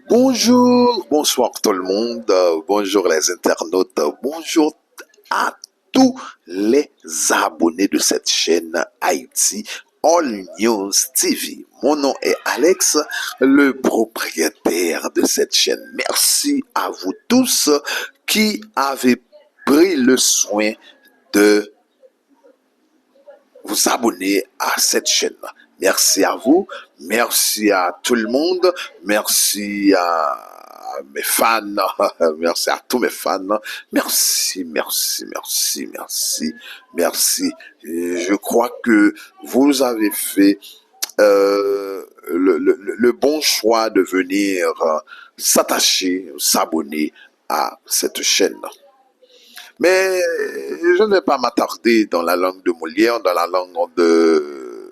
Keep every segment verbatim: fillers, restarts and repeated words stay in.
Bonjour, bonsoir tout le monde, bonjour les internautes, bonjour à tous les abonnés de cette chaîne Haïti All News T V. Mon nom est Alex, le propriétaire de cette chaîne. Merci à vous tous qui avez pris le soin de vous abonner à cette chaîne. Merci à vous. Merci à tout le monde. Merci à mes fans. Merci à tous mes fans. Merci, merci, merci, merci, merci. Et je crois que vous avez fait euh, le, le, le bon choix de venir euh, s'attacher, s'abonner à cette chaîne. Mais je ne vais pas m'attarder dans la langue de Molière, dans la langue de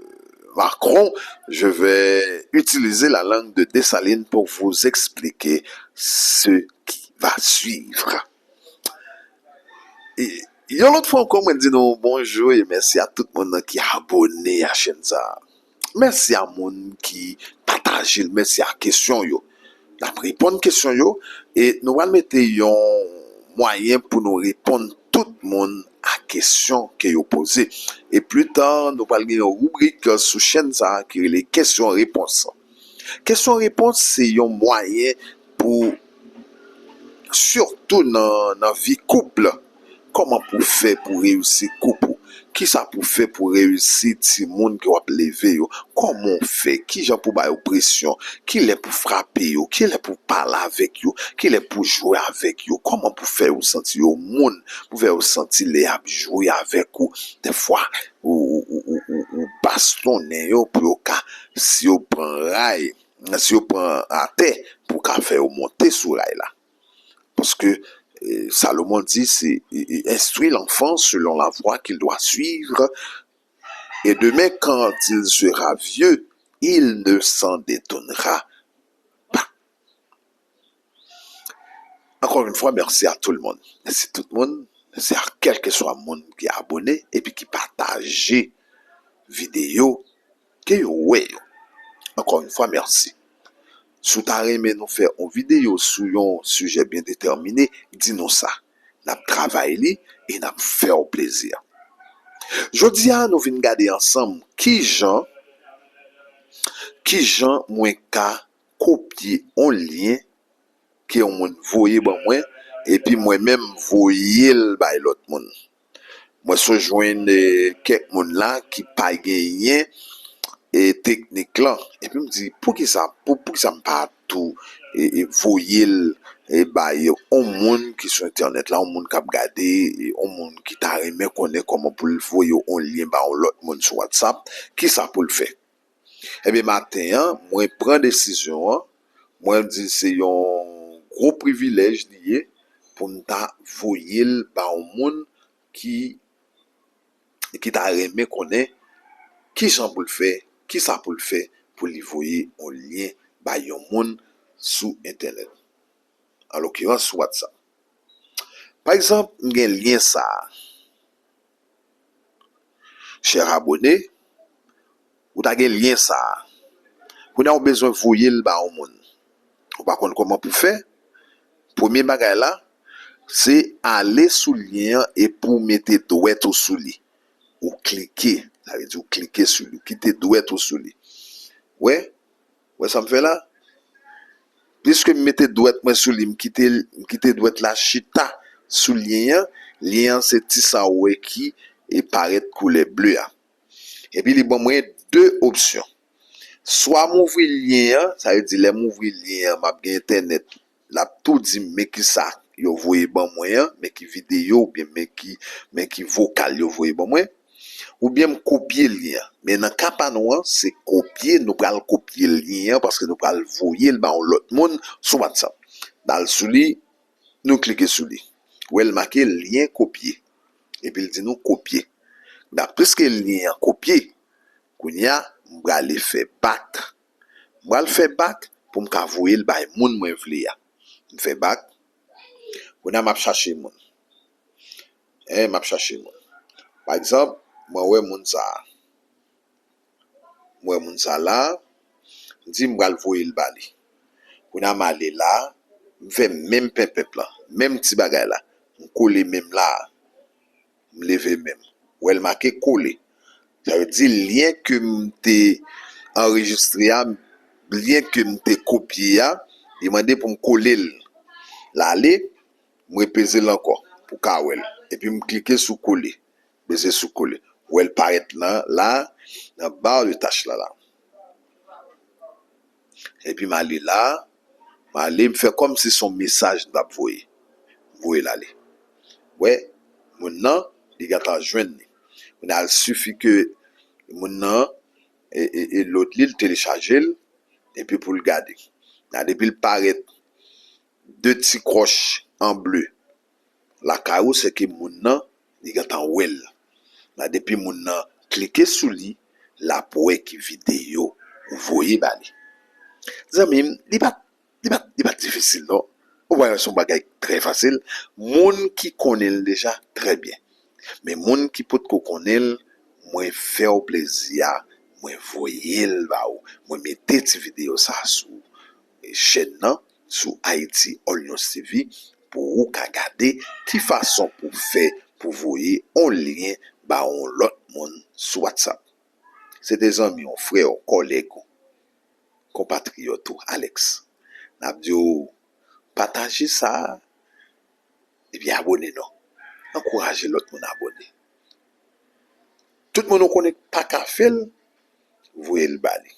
Macron. Je vais utiliser la langue de Dessalines pour vous expliquer ce qui va suivre. E, yon lòt fwa ankò, mwen di nou bonjou e mèsi a tout moun ki abòne a chèn sa a. Mèsi a moun ki pataje l, mèsi a kesyon yo. N ap reponn kesyon yo e nou pral mete yon mwayen pou nou reponn tout moun a kesyon ke yo poze. E pli ta, nou pral gen yon ribrik sou chèn sa a ki rele kesyon repons. Kesyon repons se yon mwayen pou, sitou nan, nan vi koup, kòman pou fè pou reyisi koup ou? Kisa pou fè pou reyisi timoun ke w ap leve yo? Kòman w fè? Kijan pou ba yo presyon? Kilè pou frape yo? Kilè pou pale avèk yo? Kilè pou jwe avèk yo? Kòman pou fè yo santi yo moun? Pou fè yo santi lè y ap jwe avèk ou, dèfwa, ou, ou, ou, ou, ou, ou bastonnen yo pou yo ka, si yo pran ray, si yo pran atè, pou ka fè yo monte sou ray la. Paske, eh, Salomon di, se, eh, eh, instruis l'enfant selon la voie qu'il doit suivre, et demain, quand il sera vieux, il ne s'en détournera pas. Encore une fois, merci à tout le monde. Mèsi tout moun. Mèsi a kèlkeswa moun ki abòne epi ki pataje videyo ke yo wè yo. Encore une fois, merci. Si w ta renmen nou fè yon videyo sou yon sijè byen detèmine, di nou sa. N ap travay li e n ap fè w plezi. Jodi a, nou vin gade ansanm kijan, kijan mwen ka kopye yon lyen ke yon moun voye ban mwen, epi mwen menm voye l bay lòt moun. Mwen sot jwenn, eh, kèk moun la ki pa genyen, eh, teknik lan. Epi m di, poukisa, pou, poukisa m pa tou, eh, eh, voye l, eh, bay yon moun ki sou entènèt la, yon moun k ap gade, eh, yon moun ki ta renmen konnen kòman pou l voye yon lyen ba yon lòt moun sou WhatsApp, kisa pou l fè? Ebyen, maten an, mwen pran desizyon an, mwen di se yon gwo privilèj li ye pou m ta voye l ba yon moun ki, ki ta renmen konnen kijan pou l fè, kisa pou l fè pou li voye yon lyen bay yon moun sou entènèt. An lokirans, sou WhatsApp. Pa egzanp, m gen lyen sa a. Chè abòne, ou ta gen lyen sa a. Kounye a ou bezwen voye l ba yon moun. Ou pa konn kòman pou fè. Premye bagay la, se ale sou lyen an epi w mete dwèt ou sou li. Ou klike, sa vle di ou klike sou li, ou kite dwèt ou sou li. Wè? Wè sa m fè la? Pliske m mete dwèt mwen sou li, m kite, m kite dwèt la chita sou lyen an. Lyen an se ti sa ou wè ki, e, parèt koulè ble a. Epi li ban mwen de opsyon. Swa m ouvri lyen an, sa vle di lè m ouvri lyen an, m ap gen entènèt, l ap tou di m men kisa yo voye ban mwen an, men ki videyo oubyen men ki, men ki vokal yo voye ban mwen. Oubyen m kopye lyen an. Men nan ka pa nou an, se kopye, nou pral kopye lyen an paske nou pral voye l ba yon lòt moun sou WhatsApp. N al sou li, nou klike sou li. Ou wè l make lyen kopye. Epi l di nou kopye. Piske lyen an kopye, kounye a, m prale fè bak. M pral fè bak pou m ka voye l bay moun mwen vle a. M fè bak. Kounye a, m ap chache moun. Hein, m ap chache moun. Pa egzanp, mwen wè moun sa a. M wè moun sa la, m di m pral voye l ba li. Kounye a m ale la, m fè menm penpenp lan, menm ti bagay la. M kole men m la, m leve men m. Ou wè l make kole. Sa vle di lyen ke m te anrejistre a, lyen ke m te kopye a, li mande pou m kole l. L ale, m repeze l ankò pou ka wè l. Epi m klike sou kole. Peze sou kole. Ou wè l parèt lan la, nan bar de tach la la. Epi m ale la, m ale, m fè kòmsi se yon mesaj m t ap voye. M voye l ale. Wè, moun nan, li gentan jwenn li. Kounye a, l sifi ke moun nan, e, e, e lòt li, l telechaje l, epi pou l gade. La, depi l parèt de ti kwòch an ble lakay ou, se ke moun nan, li gentan wè l. La, depi moun nan klike sou li, l ap wè ki videyo ou voye ba li. Zanmi m, li pa, li pa, li pa difisil, non. Ou pa wè se yon bagay trè fasil. Moun ki konnen l deja, trè byen. Men moun ki potko konnen l, mwen fè w plezi a, mwen voye l ba ou. Mwen mete ti videyo sa sou chèn nan, sou Haïti All News T V, pou ou ka gade ki fason pou fè pou voye yon lyen ba yon lòt moun sou WhatsApp. Se te zanmi w, frè w, kòlèg ou, konpatriyòt ou, Alex. N ap di w, pataje sa, epi abòne non. Ankouraje lòt moun abòne. Tout moun ou konnen k pa ka fè l, voye l ba li.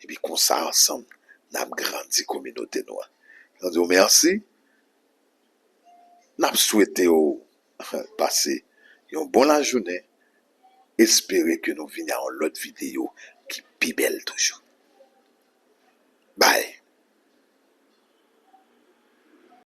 Epi konsa, ansanm, n ap grandi kominote nou an. N ap di w mèsi. N ap swete w pase yon bon lajounen. Espere ke nou vini a yon lòt videyo ki pi bèl toujou. Bye!